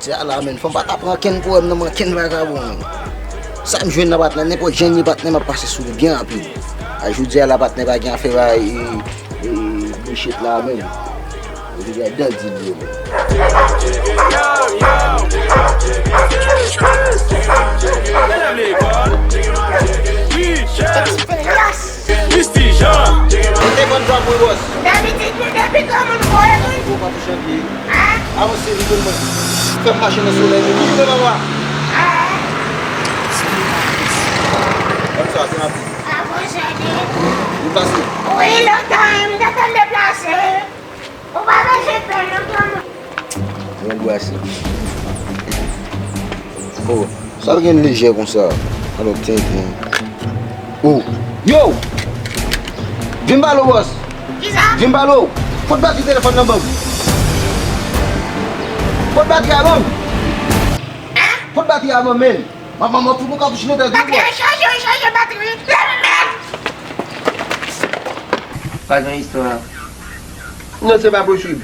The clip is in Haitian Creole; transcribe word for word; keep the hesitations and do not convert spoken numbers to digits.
Ti a la, menn, fò m pa ta pran kenn pwoblèm nan men kenn vagabon, menn. Sa m jwenn nan patnè, nenpòt jan li patnè, m ap pase sou li byen rapid. A jodi a la, patnè pa gen afè ba e, e, bullshit la, menn. Li gen dan di li, menn. Mistijan. Mete konn sa pou bòs. Dabitid, nou depi kòman nou voye moun. Ou pa pou chanpye. Avanse vit pou mwen. Fè m mache nan solèy, men ki jounen papa. Konn sa, se rapid. Avanse. Nou pase. Wi, lontan, m te konn deplase. Ou pa bezwen pè non, granmoun. Yon brase. Oh, sa l gen lejè konsa? Alò, tenten. Oh, yo! Vin pale w, bòs. Kisa? Vin pale w. Pot batri telefòn nan ban m. Pot batri a ban m. Hein? Pot batri a ban m, men. Manman, mwen fout nou kapouch nan tèt. Batri a chaje, chaje batri. Lèmèt! Pa gen istwa. Non, se pa posib.